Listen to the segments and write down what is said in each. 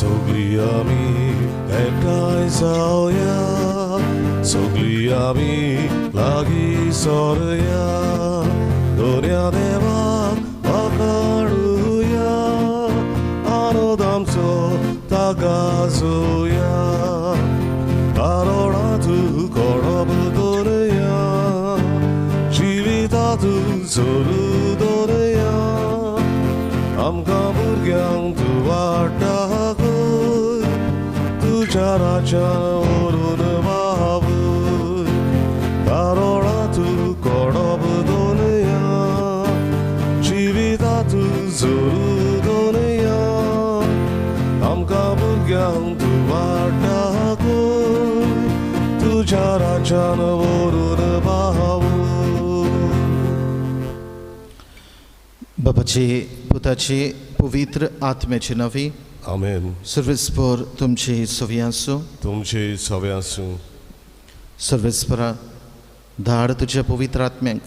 सगळीं आमी एकठांय जावया, सगळीं आमी लागीं सरया, दर्या देवाक वाखाणुया, आनंद आमचो तागाजोया, कारोणांत कोणब दवरया, जिवितांत जोरू दवरया, आमकां भुरग्यांक तूं वाडटा खंय, तुज्या राज्यान व्हरून बाबूय, कारोणांत कोणब दवरया, जिवितांत जोरू दवरया, आमकां भुरग्यांक तूं वाडटा खंय, तुज्या राज्यान व्हरून बाबूय. बापाची पुताची पवित्र आत्म्याची नवी आमेन. सर्वेस्पर तुमची सवी आसूं. तुमचे सवे आसूं. सर्वेस्परा धाड तुज्या पवित्र आत्म्यांक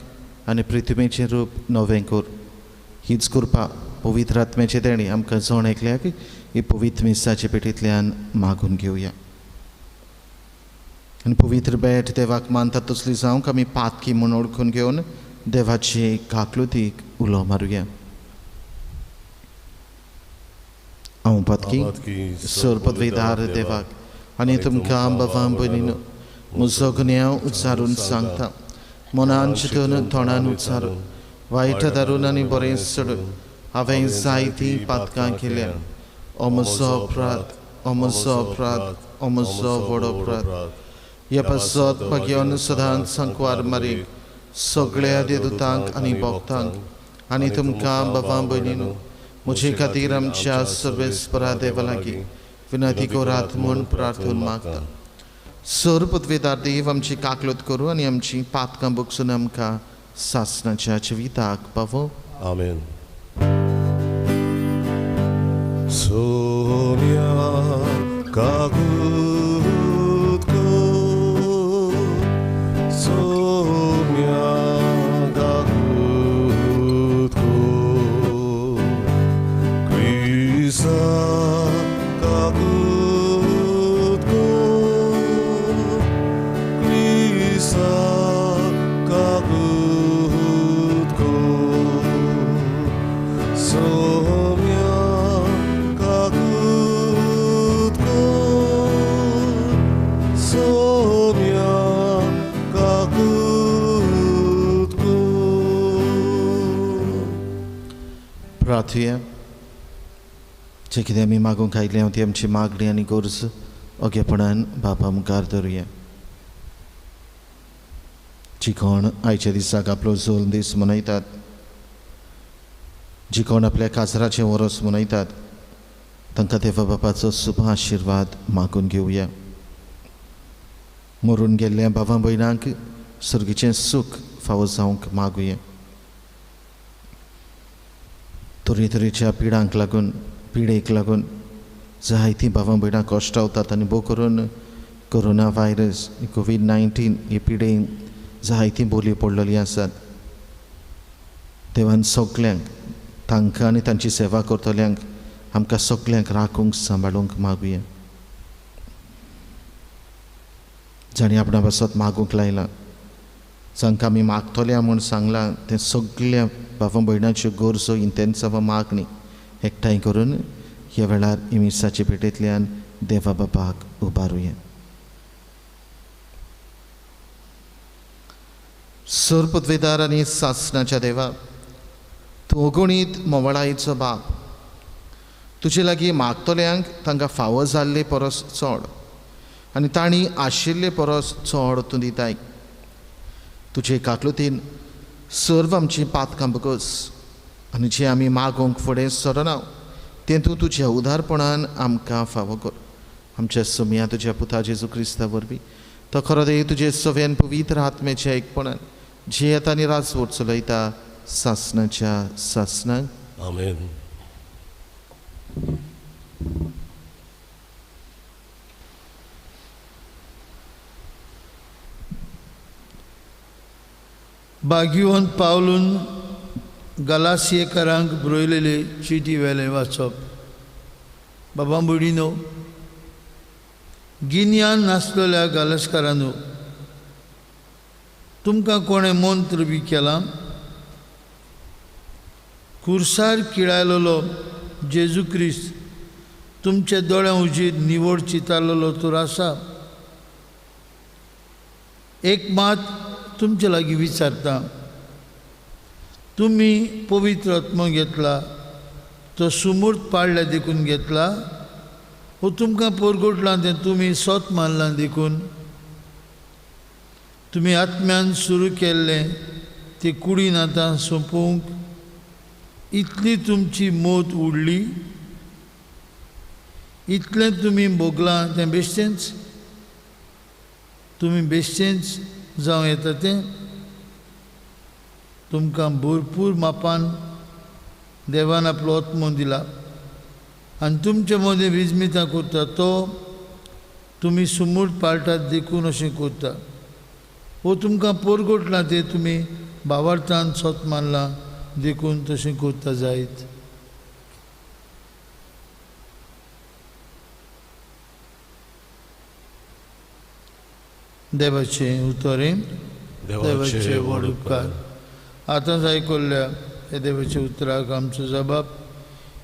आनी पृथ्वीचें रूप नवें कर. हीच कृपा पवित्र आत्म्याचे देणी आमकां जण एकल्याक ही पवित्र मिसाचे पेटींतल्यान मागून घेवया. आनी पवित्र भेट देवाक मानतात तसली जावंक आमी पातकी म्हूण वळखून घेवन देवाची काकलुतीक उलो मारुया. हांव पातकी सर पदवीदार देवाक आनी तुमकां बाबा भयणीनो म्हजो गुन्यांव उच्चारून सांगता, मनान चिंतून तोंडान उच्चारून वायट धरून आनी बरें सोडून हांवें जायतीं पातकां केल्या. ओ म्हजो अपराध, ओ म्हजो अपराध, ओ म्हजो व्हड अपराध. ह्या पासत भाग्यान सदांच सांकवार मारी सगळ्या देदुतांक आनी भक्तांक आनी तुमकां बाबा भयणीनो म्हजे खातीर आमच्या सर्वेस्परा देवा लागीं विनंती करात म्हूण प्रार्थना मागता. सर पदवेदार देव आमची काकलूत करूं आनी आमची पातकां बगसून आमकां सासणाच्या जिविताक पावो. आमेन. सोम्या काकूत कर, सोम्या काकूत कर, क्रिस्ता काकूत कर, क्रिस्ता काकूत कर, सोम्या काकूत कर, सोम्या काकूत कर. प्रार्थुया. जें कितें आमी मागूंक आयिल्लें ती आमची मागणी आनी गरज ओगेपणान बापा मुखार धरुया. जी कोण आयच्या दिसाक आपलो जोल दीस मनयतात, जी कोण आपल्या काजराचें वरस मनयतात, तांकां देवा बापाचो शुभ आशिर्वाद मागून घेवया. मरून गेल्ल्या भावा भयणांक सर्गीचें सूख फावो जावंक मागुया. तरेतरेच्या पिडांक लागून, पिडेक लागून जायतीं भावां भयणां कश्टावतात आनी भोव करून कोरोना व्हायरस, कोवीड-19 हे पिडेन जायतीं बोली पडलेलीं आसात. देवान सगल्यांक तांकां आनी तांची सेवा करतल्यांक आमकां सगल्यांक राखूंक सांबाळूंक मागुया. जांणी आपणा पासत मागूंक लायलां, जांकां आमी मागतल्या म्हूण सांगलां, तें सगल्या भावा भयणाच्यो गरजो इंतेन्सांव मागणी एकठांय करून ह्या वेळार इमिसाचे पेटेंतल्यान देवा बापाक उबारुया. सर पदवेदार आनी सासणाच्या देवा, तूं अगणीत मोवळायेचो बाप, तुजे लागीं मागतल्यांक तांकां फावो जाल्ले परस चड आनी तांणी आशिल्ले परस चड तूं दिताय. तुजे काकलुतीन सर्व आमची पातकां बगस आनी जें आमी मागूंक फुडें सरना तें तूं तुज्या उदारपणान आमकां फावो कर. आमच्या सोमया तुज्या पुता जेजू क्रिस्ता वरवीं तो खरो देव तुजे सव्यान पवित्र आत्म्याच्या एकपणान जियेता आनी राजवट चलयता सासणाच्या सासणाक. आमेन. बागिवन पावलून गलासियेकरांक बरयलेले चिटी वेलें वाचप. बाबा भयणीनो, गिन्यान नासलेल्या गालस्कारांनो, तुमकां कोणें मंत्र बी केला? कुर्सार किळायलेलो जेजू क्रिस्त तुमच्या दोळ्यां उजीर निवड चितारलेलो तर आसा. एक मात तुमचे लागीं विचारता, तुमी पवित्र आत्मो घेतला तो सुमूर्त पाडल्या देखून घेतला वो तुमकां पोरगोटलां तें तुमी सोत मानलां देखून? तुमी आत्म्यान सुरू केल्लें ते कुडीन आतां सोंपोवंक इतली तुमची मोत उडली? इतलें तुमी भोगलां तें बेश्टेंच? तुमी बेश्टेंच जावं येता तें? तुमकां भरपूर मापान देवान आपलो आत्मो दिला आनी तुमचे मदें विजमितां करता तो तुमी सुमूर्त पाळटात देखून अशें करता. वो तुमकां पोरगोटलां तें तुमी भावार्थान सोत मानलां देखून तशें करता जायत. देवाचें उतरें, देवाचे व्हड उपकार. आतांच आयकल्ल्या ह्या देवाच्या उतराक आमचो जबाब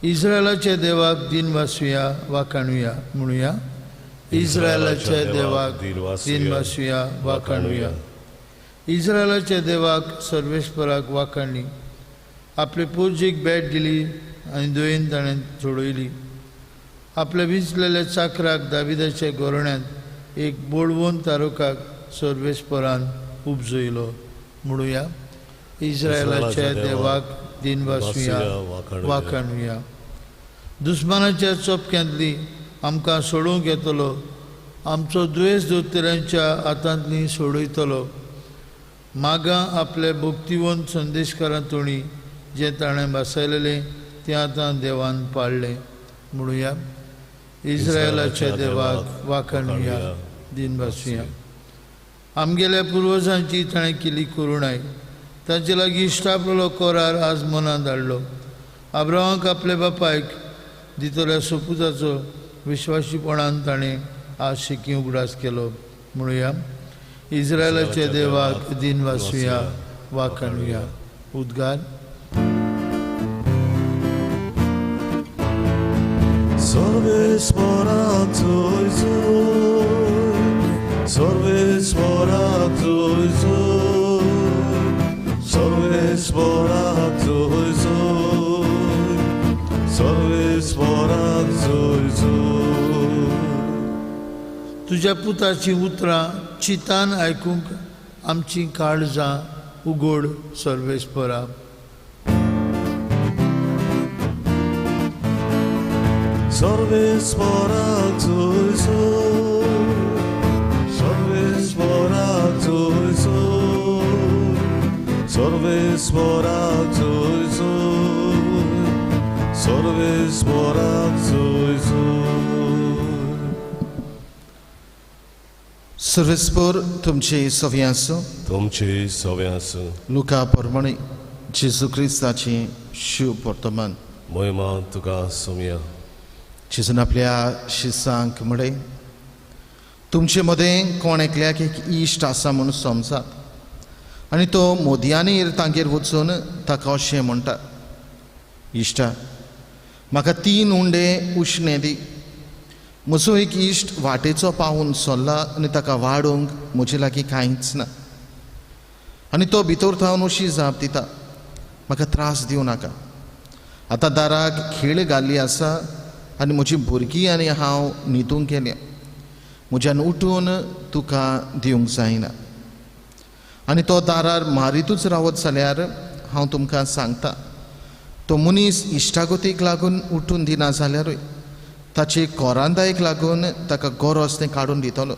इस्रायलाच्या देवाक दिनवासुया वाखाणुया म्हणुया. इस्रायलाच्या देवाक दिनवासुया वाखाणुया. इस्रायलाच्या देवाक सर्वेस्पराक वाखाणली. आपले पुर्जीक भेट दिली आनी दोयेन ताणें सोडयली. आपल्या विंचलेल्या चाकराक दाविदाच्या गोरण्यांत एक बोळवून तारुकाक सर्वेस्परान उपजयलो म्हणुया. इस्रायलाच्या देवाक दिनवासुया वाखाणुया. दुस्मानाच्या चोपक्यांतली आमकां सोडोवंक येतलो, आमचो दुयेंस दोतोरांच्या हातांतली सोडयतलो. मागां आपले भक्तिवंत संदेशकारां तोणी जें ताणें भासायलेलें तें आतां देवान पाळ्ळें म्हणुया. इस्रायलाच्या देवाक वाखाणुया दिनवासुया. आमगेल्या पुर्वजांची ताणें केली करुणाय, तांचे लागीं इश्टापलो करार आज मनांत हाडलो. आब्रामाक आपल्या बापायक दितल्या सोपुताचो विश्वासीपणान ताणें आज शेकी उगडास केलो म्हणुया. इस्रायलाच्या देवाक दिनवासुया वाखाणुया. उद्गार. सर्वेस्पराक जय जय, सर्वेस्पराक जय जय, सर्वेस्पराक जय जय, सर्वेस्पराक जय जय. तुज्या पुताचीं उतरां चितान आयकूंक आमचीं काळजां उगड सर्वेस्परा. सर्वेस्पराक जय जय, सर्वेस्पराक जय जय, सर्वेस्पराक जय जय, सर्वेस्पराक जय जय. सर्वेस्पर तुमचे सवे आसूं. तुमचे सवे आसूं. लुका प्रमाणे जेजू क्रिस्ताचें शुभ वर्तमान. महिमा तुका सोमया. जेजून आपल्या शिसांक म्हळें, तुमचे मदें कोण एकल्याक एक इश्ट आसा म्हूण समजात आनी तो मोदयांनी तांगेर वचून ताका अशें म्हणटा, इश्टा म्हाका 3 उंडे उश्णे दी, म्हजो एक इश्ट वाटेचो पावून सरला आनी ताका वाडोवंक म्हजे लागीं कांयच ना. आनी तो भितर थावन अशी जाप दिता, म्हाका त्रास दिवं नाका, आतां दाराक खीळ घाल्ली आसा आनी म्हजी भुरगीं आनी हांव न्हिदूंक गेल्या, म्हज्यान उठून तुका दिवंक जायना. आनी तो दारार मारितूच रावत जाल्यार हांव तुमकां सांगता, तो मनीस इश्टागतीक लागून उठून दिना जाल्यारूय ताचे कोरांदायेक लागून ताका गरज तें काडून दितलो.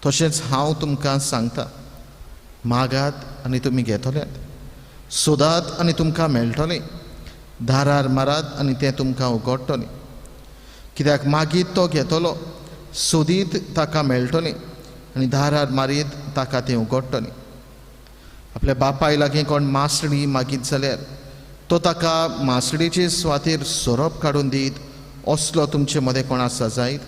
तशेंच हांव तुमकां सांगता, मागात आनी तुमी घेतल्यात, सोदात आनी तुमकां मेळटलें, दारार मारात आनी तें तुमकां उगडटलें. कित्याक मागीत तो घेतलो, सोदीत ताका मेळटलें आनी दारार मारीत ताका तें उगडटलें. आपल्या बापाय लागीं कोण मासळी मागीत जाल्यार तो ताका मासळेचे सुवातेर सोरोप काडून दीत असलो तुमचे मदें कोण आसा जायत?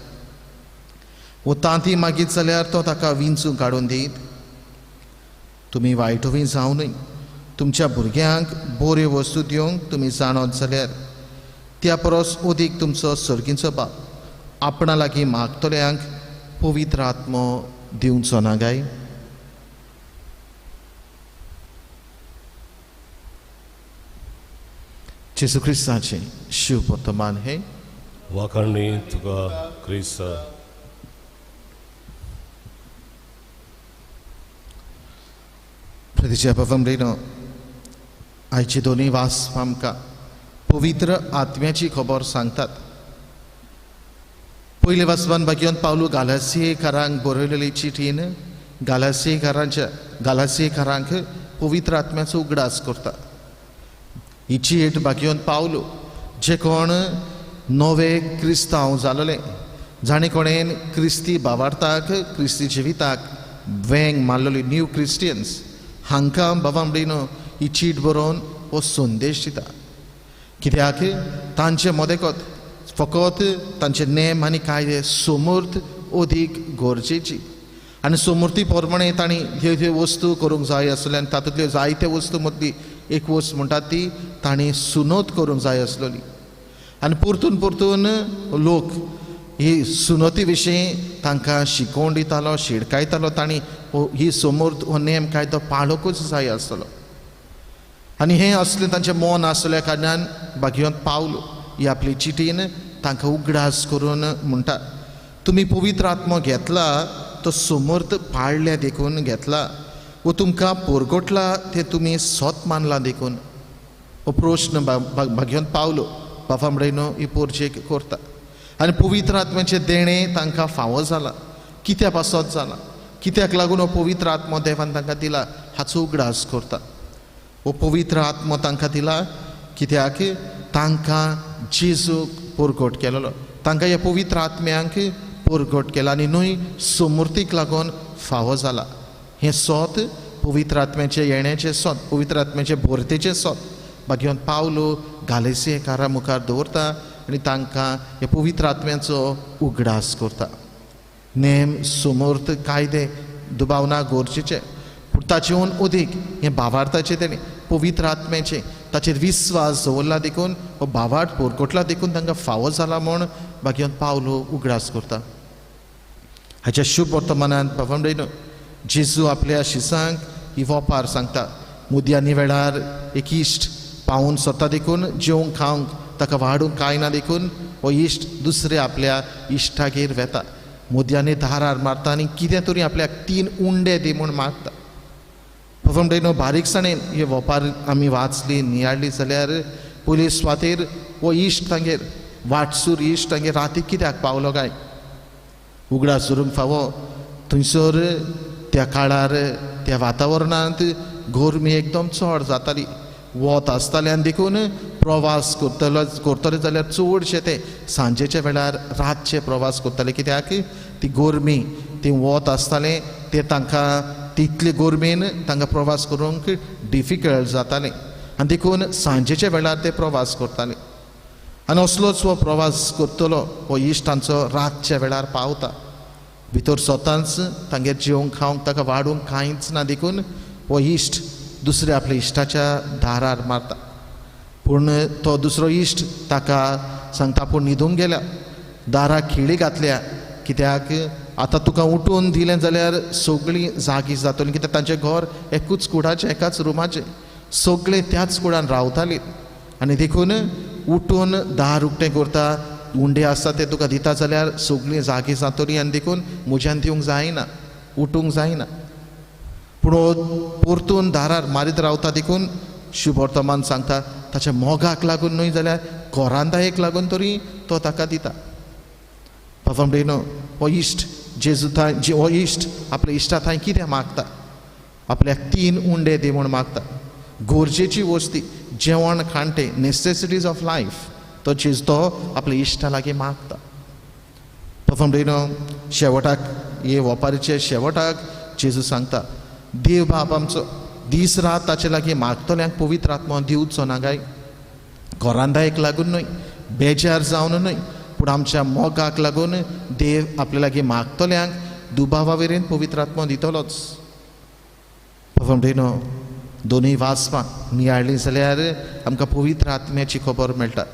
वो तांती मागीत जाल्यार तो ताका विंचू काडून दीत? तुमी वायटोवी जावं न्हय, तुमच्या भुरग्यांक बऱ्यो वस्तू दिवंक तुमी जाणत जाल्यार त्या परस अदीक तुमचो सर्गीचो बाप आपणा लागीं मागतल्यांक पवित्र आत्मो दिवचो ना काय? जेजू क्रिस्ताचें शुभ वर्तमान हें. वाखाणणी तुका क्रिस्ता. प्रतिच्या बाबांनो, आयचे दोनूय वास आमकां पवित्र आत्म्याची खबर सांगतात. पयले वाचपान भाग्योन पावलू गालासीकारांक बरयलेली चिटीन गालासीकारांक पवित्र आत्म्याचो उगडास करता. ही चीट भाग्योन पावलू जे कोण नवे क्रिस्तांव जालोले, जाणें कोणेन क्रिस्ती भावार्थाक क्रिस्ती जिविताक वेंग मारलेली न्यू क्रिस्टियन्स, हांकां बाबांबडीनो ही चीट बरोवन हो संदेश दिता. कित्याक तांचे मदेकत फकत तांचे नेम आनी कायदे समर्थ अदीक गरजेची आनी समर्थी प्रमाणे तांणी ह्यो ह्यो वस्तू करूंक जाय आसल्यो आनी तातूंतल्यो जायते वस्तू मदली एक वस्त म्हणटात ती तांणी सुनोत करूंक जाय आसलेली. आनी परतून परतून लोक ही सुनोती विशीं तांकां शिकोवन दितालो, शिडकायतालो. तांणी ही समर्थ हो नेम कायदो पाळोकूच जाय आसतलो. आनी हें असलें तांचें मन आसल्या कारणान भाग्योन पावलो ही आपली चिटीन तांकां उगडास करून म्हणटा, तुमी पवित्र आत्मो घेतला तो समर्थ पाळल्या देखून घेतला, वो तुमकां पोरगोटला तें तुमी सोत मानला देखून. हो प्रश्न भाग्योन पावलो बाबा म्हणून ही पोरजेक करता. आनी पवित्र आत्म्याचें देणें तांकां फावो जालां, कित्या पासत जालां, कित्याक लागून हो पवित्र आत्मो देवान तांकां दिला हाचो उगडास करता. हो पवित्र आत्मो तांकां दिला कित्याक तांकां जेजूक परगट केलेलो, तांकां ह्या पवित्र आत्म्यांक परगट केला आनी न्हय समर्थीक लागून फावो जाला. हें सोत पवित्र आत्म्याचें येण्याचें सोत, पवित्र आत्म्याचें भरतेचें सोत भाग्योन पावलो गालेसीकारा मुखार दवरता आनी तांकां ह्या पवित्र आत्म्याचो उगडास करता. नेम समर्थ कायदे दुबाव ना गरजेचे, पूण ताचेहून अदीक हें भावार्थाचें तेणें पवित्र आत्म्याचें ताचेर विस्वास दवरला देखून हो भावार्थ परगटला देखून तांकां फावो जाला म्हूण भाग्योन पावलो उगडास करता. हाच्या शुभ वर्तमानांत बाबांनो जेजू आपल्या शिसांक ही वोपार सांगता. मुद्यांनी वेळार एक इश्ट पावून सोदता देखून जेवंक खावंक ताका वाडूंक कांय ना देखून हो इश्ट दुसरे आपल्या इश्टागेर वेता. मुद्यांनी दारार मारता आनी कितें तरी आपल्याक 3 उंडे दी म्हूण मागता. बाबांनो बारीकसाणेन हे वोपार आमी वाचली नियाळ्ळी जाल्यार पयले सुवातेर हो इश्ट तांगेर वाटसूर इश्ट तांगेर राती कित्याक पावलो काय उगडास धरूंक फावो. थंयसर त्या काळार त्या वातावरणांत गरमी एकदम चड जाताली, वत आसतालें आनी देखून प्रवास करतले जाल्यार चडशे ते सांजेच्या वेळार रातचे प्रवास करताले. कित्याक ती गरमी ती वत आसतालें ते तांकां तितले गरमेन तांकां प्रवास करूंक डिफिकल्ट जातालें आनी देखून सांजेच्या वेळार ते प्रवास करताले. आनी असलोच हो प्रवास करतलो हो इश्ट तांचो रातच्या वेळार पावता. भितर स्वताच तांगेर जेवंक खावंक ताका वाडूंक कांयच ना देखून हो इश्ट दुसऱ्या आपल्या इश्टाच्या दारार मारता. पूण तो दुसरो इश्ट ताका सांगता आपूण न्हिदूंक गेल्या, दाराक खिळी घातल्या, कित्याक आतां तुका उठून दिलें जाल्यार सगळीं जागी जातलीं, कित्याक तांचें घर एकूच कुडाचें एकाच रुमाचें, सगळें त्याच कुडान रावतालीं आनी देखून उठून दार उकतें करता, उंडे आसता ते तुका दिता जाल्यार सगळीं जागी जातलीं आनी देखून म्हज्यान दिवंक जायना, उठूंक जायना. पूण हो परतून दारार मारीत रावता देखून शुभ वर्तमान सांगता ताच्या मोगाक लागून न्हय जाल्यार कोरांदायेक लागून तरी तो ताका दिता. बाबांनो हो इश्ट जेजू थंय हो इश्ट आपल्या इश्टा थंय कितें मागता, आपल्याक 3 उंडे दी म्हूण मागता. गरजेची वस्ती जेवण खाणटें नेसेसिटीज ऑफ लायफ तो जेजू तो आपल्या इश्टा लागीं मागता. बाबांनो शेवटाक हे वपारीचे शेवटाक जेजू सांगता देव बाप आमचो दीस रात ताचे लागीं मागतल्यांक पवित्र आत्मो दिवचो ना काय, कोरांदायेक लागून न्हय, बेजार जावन न्हय, पूण आमच्या मोगाक लागून देव आपल्या लागीं मागतल्यांक दुबावा वयल्यान पवित्र आत्मो दितलोच. बाबा दोनूय वाचपां नियाळ्ळीं जाल्यार आमकां पवित्र आत्म्याची खबर मेळटा.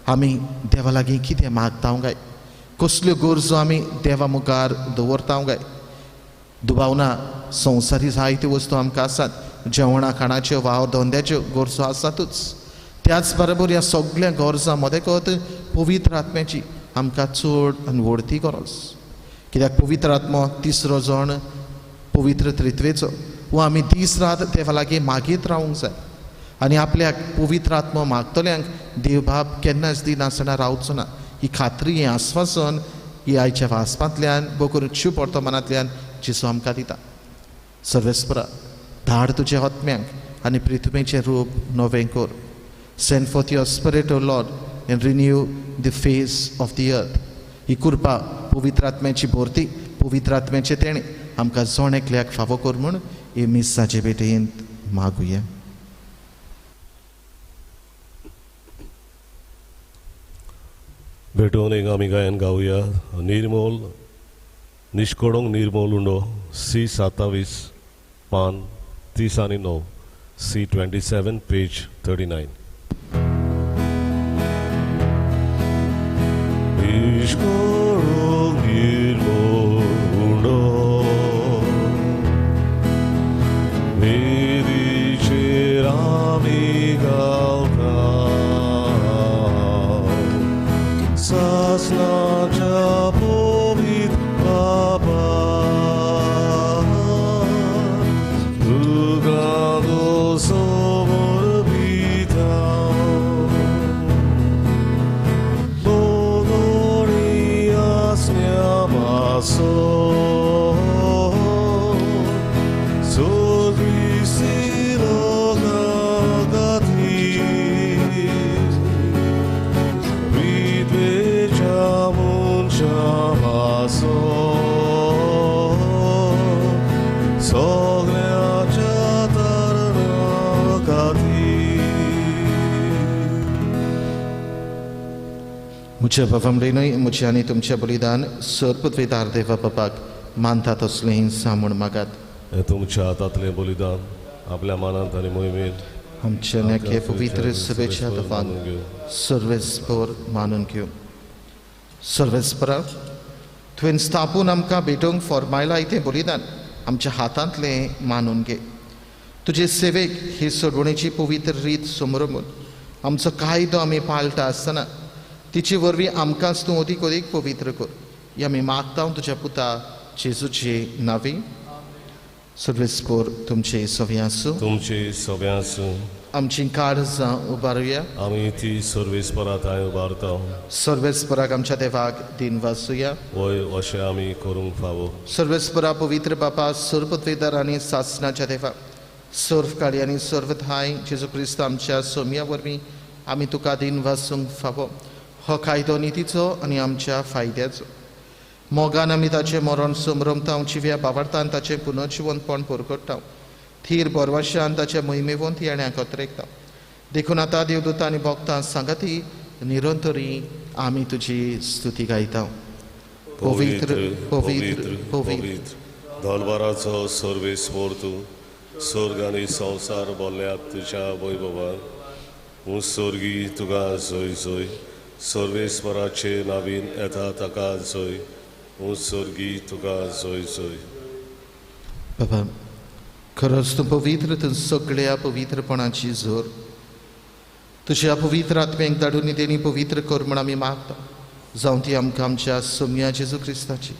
आमी देवा लागीं कितें मागता काय, कसल्यो गरजो आमी देवा मुखार दवरता काय. दुबाव ना संवसारी जायत्यो वस्तू आमकां आसात, जेवणा खाणाच्यो वावर धंद्याच्यो गरजो आसातूच. त्याच बरोबर ह्या सगळ्या गरजां मदेकत पवित्र आत्म्याची आमकां चड आनी व्हडती गरज. कित्याक पवित्र आत्मो तिसरो जण पवित्र त्रित्वेचो वो आमी दीस रात देवा लागीं मागीत रावूंक जाय. आनी आपल्याक पवित्र आत्मो मागतल्यांक देवबाब केन्नाच दिनासतना रावचो ना. ही खात्री, हें आस्वासन ही आयच्या वाचपांतल्यान बकरून शुभ वर्तमानांतल्यान जेजू आमकां दिता. सर्वेस्परा धाड तुज्या आत्म्यांक आनी पृथ्वीचें रूप नवें कर. Send forth your spirit, O Lord, and renew the face of the earth. ही कृपा पवित्र आत्म्याची भरती, पवित्र आत्म्याचें तेणें आमकां जण एकल्याक फावो कर म्हूण हे मिसाचे भेटेंत मागुया. भेटून एक आमी गायन गावया. निर्मोल निष्कोडोंग निर्मोल उंडो सी 27 पान 30 आनी 9 सी 27 पेज 39. निष्कोडोंग निर्मोल उंडो वेदीचेर आमी गावता सासनाच्या पवित्र बाबा तुका समर्पिता बोगोणी आसण्या पासो म्हज्या बाबामडेनूय म्हजें आनी तुमचें बलिदान सर्वपदवीदार देवा बापाक मानता तसलें म्हूण मागात. तुमच्या हातांतलें बलिदान आपल्या मानांत आनी मोहिमेंत आमच्या नेके पवित्र सभेच्या दफान सर्वेस्पर मानून घेवं. सर्वेस्परा तुवें स्थापून आमकां भेटोवंक फॉर्मायलां तें बलिदान आमच्या हातांतलें मानून घे. तुजे सेवेक ही सोडवणेची पवित्र रीत समरमून आमचो कायदो आमी पाळटा आसतना तिचे वरवीं आमकांच तूं अदीक अदीक पवित्र कर. ही आमी मागता तुज्या पुता जेजूचे नांवी. सर्वेस्पर तुमचे सवे आसूं. तुमचे सवे आसूं. आमची काळजां उबारुया. आमी ती सर्वेस्परा थंय उबारता. सर्वेस्पराक आमच्या देवाक दिन वाचुया. वय अशें आमी करूंक फावो. सर्वेस्परा पवित्र बापा सर्वपदवीदार आनी सासनाच्या देवा सर्व काळी आनी सर्व ठांय जेजू क्रिस्त आमच्या सोम्या वरवीं आमी तुका दिन वाचूंक फावो. हो कायदो नितीचो आनी आमच्या फायद्याचो. मोगान आमी ताचें मरण समरमता, जिव्या बावडतान ताचें पुनर्जिवंतपण परगट्टा, थीर बरवाशान ताच्या मोहिमेवंत येण्याक अत्रेकता. देखून आतां देवदूतां आनी भक्तां सांगाती निरंतरी आमी तुजी स्तुती गायता. पवित्र पवित्र पवित्र धनबाराचो सर्वेस्पर तूं स्वर्ग आनी संवसार भरल्यात तुज्या वैभवान. स्वर्गी तुका जय जय. सर्वेस्पराचे नावीन येता ताका जय. स्वर्गी तुका जय जय. बाबा खरोच तूं पवित्र, तूं सगळ्या पवित्रपणाची जोर. तुज्या पवित्र आत्म्यांक धाडून तेणी पवित्र कर म्हूण आमी मागता. जावं ती आमकां आमच्या सोम्या जेजू क्रिस्ताची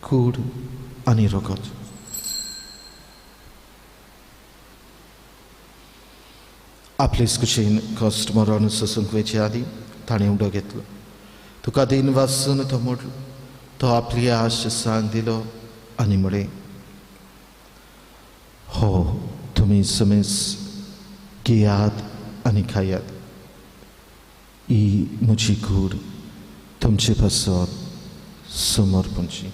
कूड आनी रगत. आपलेच कुशीन कश्ट मरण सोसूंक वयचे आदीं ताणें उडो घेतलो. तुका दिन वाचून तो मोडलो. तो आपली आश सांग दिलो आनी म्हळें, हो तुमी समेज घेयात आनी खायात. ही म्हजी कूड तुमचे पासत समर्पणची.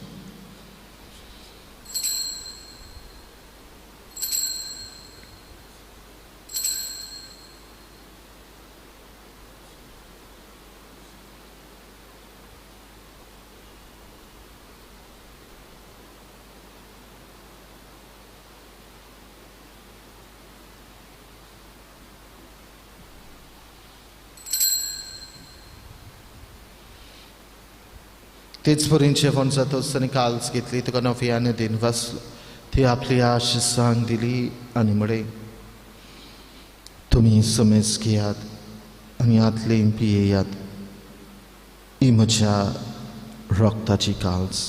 तेच परीन जेवण जातच आनी काल्स घेतली, तुका नव्यान दिनवासलो, ती आपली आश सांग दिली आनी म्हळें, तुमी समेज घेयात आनी हातले पियेयात, ही म्हज्या रक्ताची काल्स,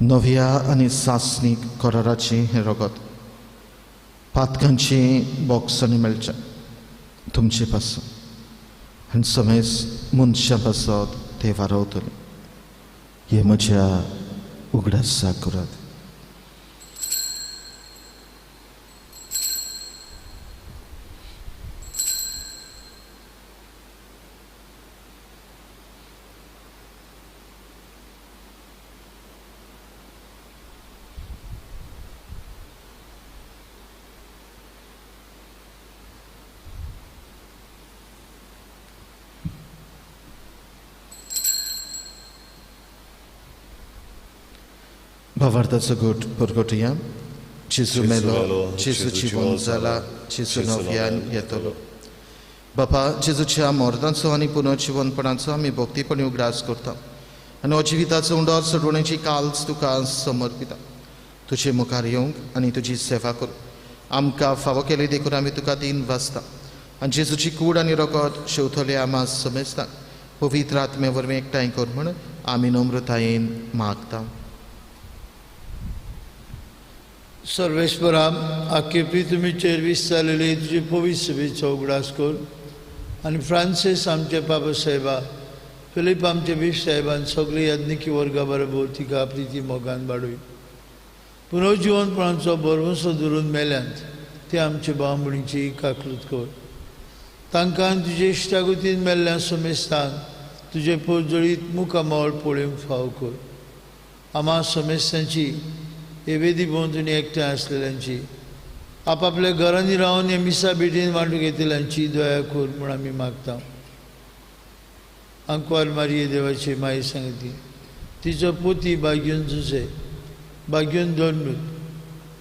नव्या आनी सासणीक कराराचें हें रगत पातकांचें बॉक्सांनी मेळचें तुमचे पासून आनी समेज मनशां पासत ते वारवतले. हे म्हज्या उगडासाक करात. भावार्थाचो गोट परगटुया. जेजू मेलो, जेजू जिवन जाला, जेजू नव्यान येतलो. बापा, जेजूच्या मरणाचो आनी पुनर्जिवनपणाचो आमी भक्तीपणी उगडास करता आनी हो जिविताचो उंडो सोडवणेची काल्स तुका समर्पिता. तुजे मुखार येवंक आनी तुजी सेवा करूंक आमकां फावो केली देखून आमी तुका दिन वाचता आनी जेजूची कूड आनी रगत शेवतले आमा समेजता पवित्र आत्मे वरवीं एकठांय कर म्हूण आमी नम्रतायेन मागता. सर्वेश्वरा, आख्खे पृथ्वीचेर विस्तारलेली तुजे पवित्र सभेचो उगडास कर आनी फ्रांसीस आमचे बाबा साहेबा, फिलीप आमचे बीफ साहेबान सगळे याज्ञिकी वर्गा बरोबर तिका प्रिती मोगान वाडय. पुनर्जिवनपणाचो भरवंसो धरून मेल्यांत ते आमचे भाव-भयणीची काकलूत कर. तांकां तुजे इश्टागतीन मेल्ल्या समेस्तान तुजे पोजळीत मुखामळ पळोवंक फाव कर. आमा समेस्तांची हे वेदी भोंवतणी एकठांय आसलेल्यांची, आपापल्या घरांनी रावन हे मिसा भेटीन वांटूंक घेतल्यांची दया कर म्हूण आमी मागता. आंकवार मारिये देवाची माई सांगती, तिचो पोती बाग्यून जुसे, बाग्यून दोनूत,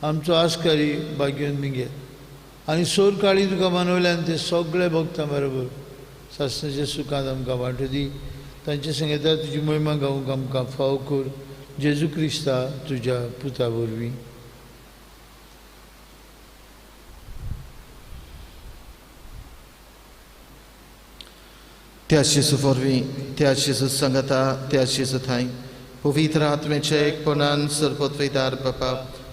आमचो आस्कारी बाग्यून मिगेल आनी सोर काळी तुका मानवल्यान ते सगळे भक्तां बरोबर सासणाच्या सुखांत आमकां वांटू दी. तांचे सांगता तुजी महिमा गावंक आमकां फाव कर, जेजू क्रिस्ता तुज्या पुता वरवीं. त्या जेजू वरवीं, त्या जेजू सांगता, त्या जेजू थांय पवित्र आत्म्याच्या एकपणान सर्वोत्वेदार बापा,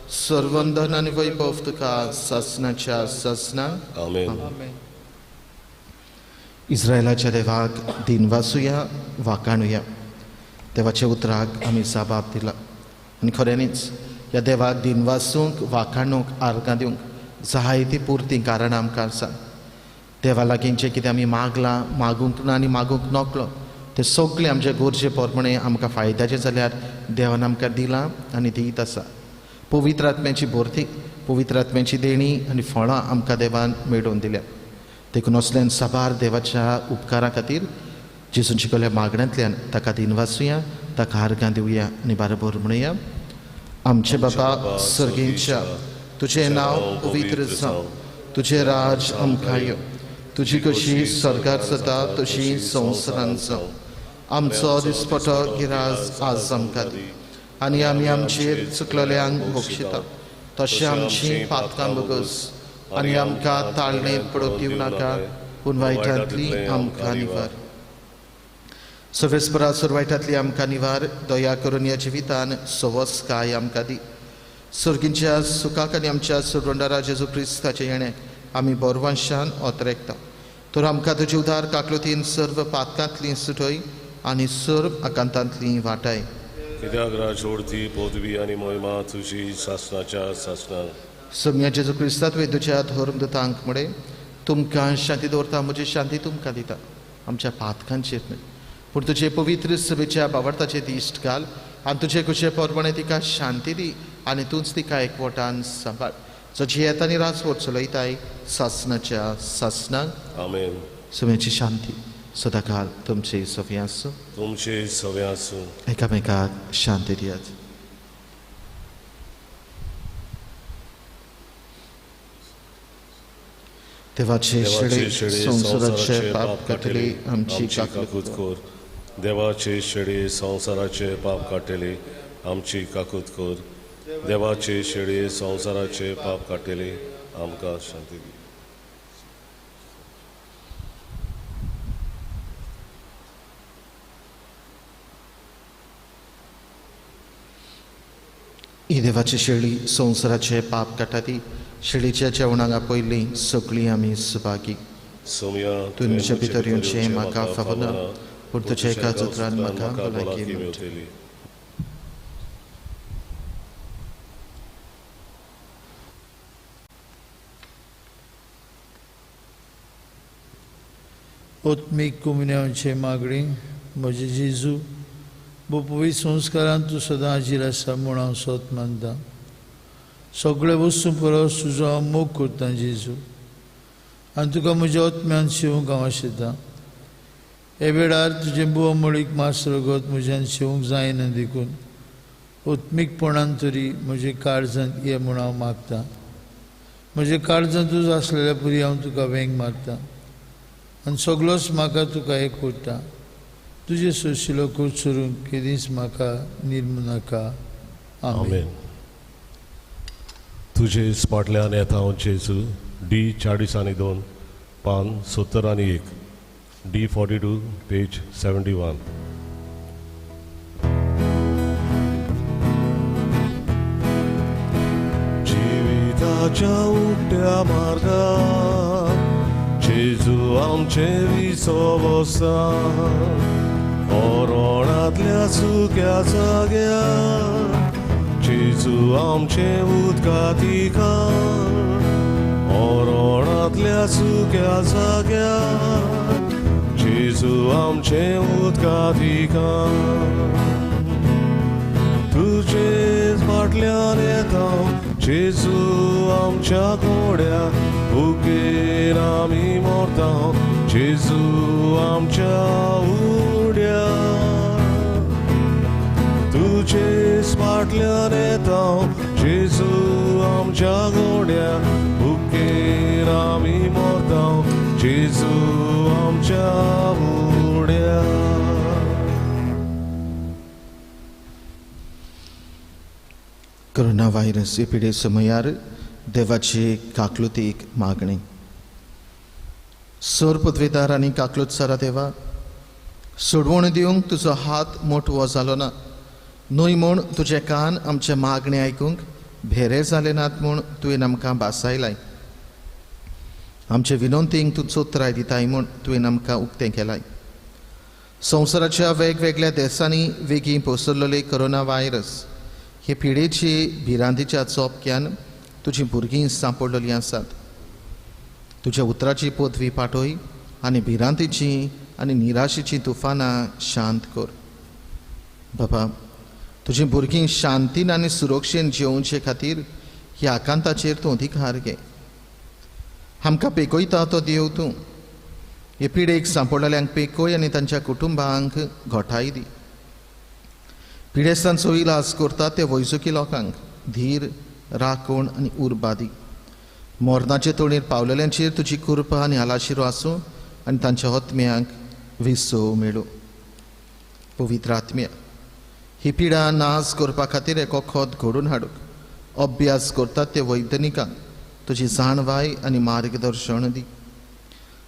सर्वंदन आनी वैभव तुका सासणाच्या सासणा. आमेन. इस्रायलाच्या देवाक दिनवासुया, वाकाणुया. देवाच्या उतराक आमी जाबाब दिला आनी खऱ्यांनीच ह्या देवाक दिनवासूंक, वाखाणूंक, आर्गां दिवंक जायती पुरतीं कारणां आमकां आसा. देवा लागीं जें कितें आमी मागलां, मागूंक ना आनी मागूंक नकलो तें सगळें आमचे गरजे प्रमाणें आमकां फायद्याचें जाल्यार देवान आमकां दिलां आनी दीत आसा. पवित्र आत्म्याची भरती, पवित्र आत्म्याची देणी आनी फळां आमकां देवान मेळोवन दिल्या. देखून असल्यान साबार देवाच्या उपकारा खातीर जेजून शिकयल्ल्या मागण्यांतल्यान ताका दिनवासुया, ताका आर्गां दिवया आनी बरोबर म्हणुया. आमचे बाबा सर्गींच्या, तुजें नांव पवित्र जावं, तुजें राज आमकां येवं, तुजी कशी स्वर्गार जाता तशी संवसारांत जावं. आमचो दिसपटो गिराज आज आमकां दी आनी आमी आमचेर चुकलेल्यांक बक्षिता तशें आमची पातकां बगस आनी आमकां ताळणेंत पडूंक दिवं नाका, पूण वायटांतली आमकां निवार. सर्वेस्परा, वायटांतली आमकां निवार, दया करून ह्या जिवितान सवसकाय आमकां दी. सर्गींच्या सुखाक आनी आमच्या सोडवणदारा जेजू क्रिस्ताच्या येण्याक आमी बरवांशान ओतरेकता. तर आमकां तुजे उदार काकलुतीन सर्व पातकांतली सुटय आनी सर्व आकांतांतली वाटाय. कित्याक राजोडती पदवी आनी महिमा तुजी सासणाच्या सासणा. सम्या जेजू क्रिस्ता तुवें तुज्या धर्मदूतांक म्हळें, तुमकां शांती दवरता, म्हजी शांती तुमकां दिता, आमच्या पातकांचेर न्हय पूण तुजे पवित्र सभेच्या बावडताचे दिश्ट घाल आनी तुजे कुशे प्रमाणे तिका शांती दी आनी तूंच तिका एकवटान सांबाळ, जो जियेता आनी राजवट चलयताय सासणाच्या सासणाक. आमेन. सगळ्यांची शांती सदाकाल तुमचे सवे आसूं, तुमचे सवे आसूं. एकामेकाक शांती दियात. देवाचे शेळे संवसाराचे पाप काडटले आमची काकूत कर, देवाचे शेळये संवसाराचे पाप काडटली आमची काकूत कर. देवाचे शेळये संवसाराचे पाप काडटली आमकां शांती दी. ही देवाची शेळी संवसाराचे पाप काडटा ती शेळीच्या जेवणाक आपयली सगळीं आमी सुभागी. सोम्या तुवें म्हज्या भितर येवचें म्हाका फावना, पूण तुज्या एका उतरान म्हाका भलायकी मेळटली. आत्मीक कुमन्यांचे मागणी. म्हजे जेजू, पवित्र संस्कारान तूं सदां हाजीर आसा म्हूण हांव सत मानता. सगळे वस्तू परस तुजो हांव मोग करतां जेजू, आनी तुका म्हज्या आत्म्यान शिवूंक हांव आशेतां. हे वेळार तुजें बुवामळीक मास रगत म्हज्यान शिवूंक जायना देखून आत्मीकपणान तरी म्हजे काळजांत ये म्हूण हांव मागतां. म्हज्या काळजांतूच आसलेल्या पुरी हांव तुका वेंग मारतां आनी सगळोच म्हाका तुका एक करता. तुजें सोशिलो कूड सोडून केदींच म्हाका निर्मू नाका. आमेन. तुजे फाटल्यान येता हांव जेजू. डी 42, पान 71, डी 42, पेज 71. जिविताच्या उकत्या मार्गार जेजू आमचे विसव आसा. ओरणांतल्या सुक्या जाग्यार जेजू आमचे उदका थिकाण. ओरणांतल्या सुक्या जाग्यार जेजू आमचे उदका थिकाण. तुजेच फाटल्यान येता जेजू आमच्या घोड्या भुकेर आमी मरता जेजू आमच्या उड्या. तुजेच फाटल्यान येता जेजू आमच्या घोड्या भुकेर आमी मरता जेजू आमच्या उड्या. कोरोना व्हायरस हे पिडे समयार देवाची काकलुतीक मागणी. सोर पदवेदार आनी काकलूत सारा देवा, सोडवण दिवंक तुजो हात मोटवो जालो ना न्हय म्हूण तुजे कान आमचे मागणे आयकूंक भेरे जाले नात म्हूण तुवें आमकां भासायलाय. आमचे विनंतींक तूं चोत्राय दिताय म्हूण तुवें आमकां उक्तें केलाय. संवसाराच्या वेगवेगळ्या देशांनी वेगीं पसरलेले कोरोना व्हायरस हे पिडेची भिरांतीच्या चोपक्यान तुजी भुरगीं सांपडलेलीं आसात. तुज्या उतराची पदवी पाठय आनी भिरांतीची आनी निराशेची तुफानां शांत कर. बाबा, तुजी भुरगीं शांतीन आनी सुरक्षेन जियोवचे खातीर ह्या आकांताचेर तूं अधिकार घे. आमकां पेकयता तो देव तूं. हे पिडेक सांपडलेल्यांक पेकय आनी तांच्या कुटुंबांक घोटाय दी. पिडेस्तांचो इलाज करता ते वैजकी लोकांक धीर, राखण आनी उर्बा दी. मरणाचे तोणीर पावलेल्यांचेर तुजी कृपा आनी आलाशिरो आसूं आनी तांच्या आत्म्यांक विसव मेळूं. पवित्र आत्म्या, ही पिडा नाश करपा खातीर एक वखद घडोवन हाडूंक अभ्यास करतात ते वैज्ञानिकांक तुजी जाणवाय आनी मार्गदर्शन दी.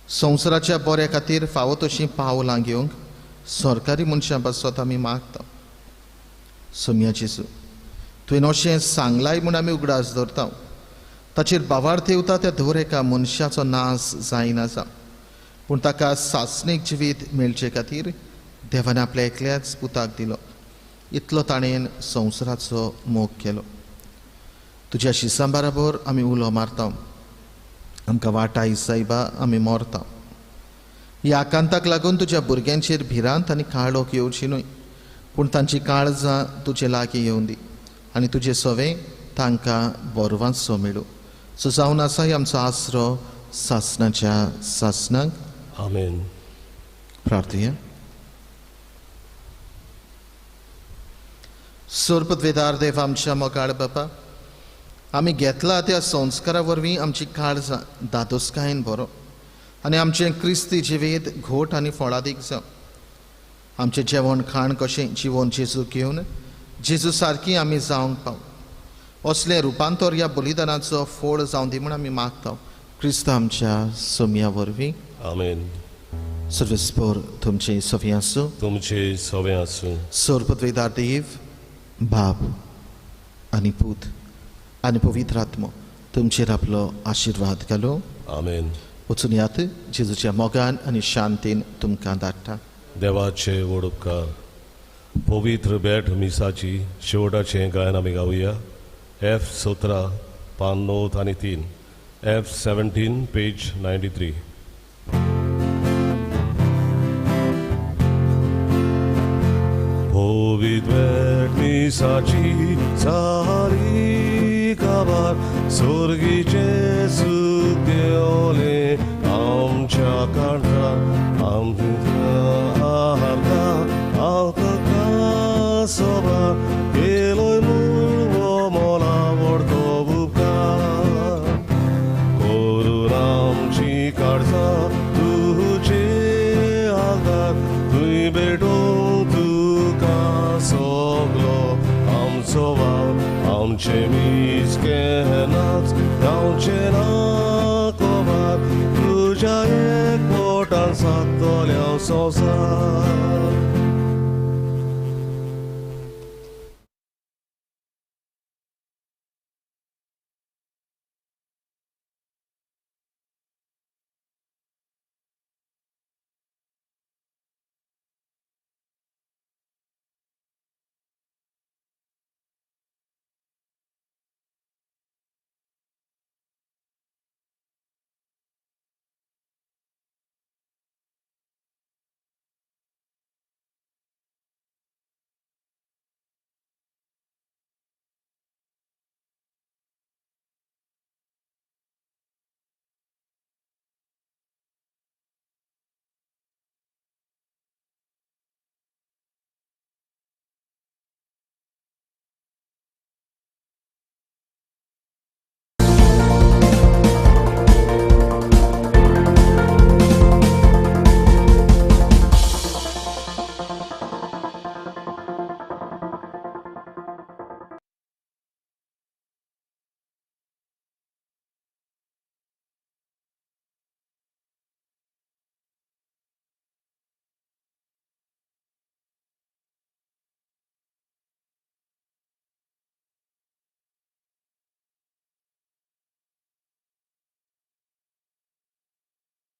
संवसाराच्या बऱ्या खातीर फावो तशीं पावलां घेवंक सरकारी मनशां पासत आमी मागता. सोम्या जेजू, तुवें अशें सांगलाय म्हूण आमी उगडास दवरता. ताचेर बावार थेवता त्या दर एका मनशाचो नाश जायना जा, पूण ताका सासणीक जिवीत मेळचे खातीर देवान आपल्या एकल्याच पुताक दिलो. इतलो ताणें संवसाराचो मोग केलो. तुज्या शिसां बराबर आमी उलो मारता, आमकां वाटाय सायबा, आमी मरता. ह्या आकांताक लागून तुज्या भुरग्यांचेर भिरांत आनी काळोख येवची न्हय, पूण तांची काळजां तुजे लागीं येवन दी आनी तुजें सवें तांकां बरवांचो मेळूं. सो जावन आसा ही आमचो आसरो सासणाच्या सासणाक. आमेन. प्रार्थया. सोरपदवेदार देव आमच्या मोगाळ बापा, आमी घेतला त्या संस्कारा वरवीं आमची काळजां दादोसकायेन बरो आनी आमचें क्रिस्ती जिवीत घोट आनी फळादीक जावं. आमचें जेवण खाण कशें जिवन जेजू घेवन जेजू सारकी आमी जावंक पाव. असलें रुपांतर ह्या बलिदानाचो फोड जावं दी म्हूण आमी मागता क्रिस्त आमच्या सोमया वरवीं. आमेन. सर्वेस्पोर तुमचे सवी आसूं. तुमचे सवे आसूं. सर्वपदवीदार देव बाप आनी पूत आनी पवित्र आत्मो तुमचेर आपलो आशिर्वाद घालूं. आमेन. वचून यात जेजूच्या मोगान आनी शांतीन तुमकां धाडटा. देवाचे व्हड उपकार. पवित्र भेट मिसाची शेवटाचें गायन आमी गावया. एफ 17 पान 9 आनी 3, एफ 17 पेज 93. पवित्र भेट मिसाची सारी काबार सोर्गीचे सूख देवले आमच्या काळजार आमच्या आहारता आमकां सोबा केलोय मूळ वो मोला व्हडतो उपकार. करून आमची काळजां तुजे आदार थंय भेटोवंक तुका सगलो आमचो वावर आमचे मीस केन्नाच जावचें ना कोबार तुज्या एकवटान सादतल्या संवसार.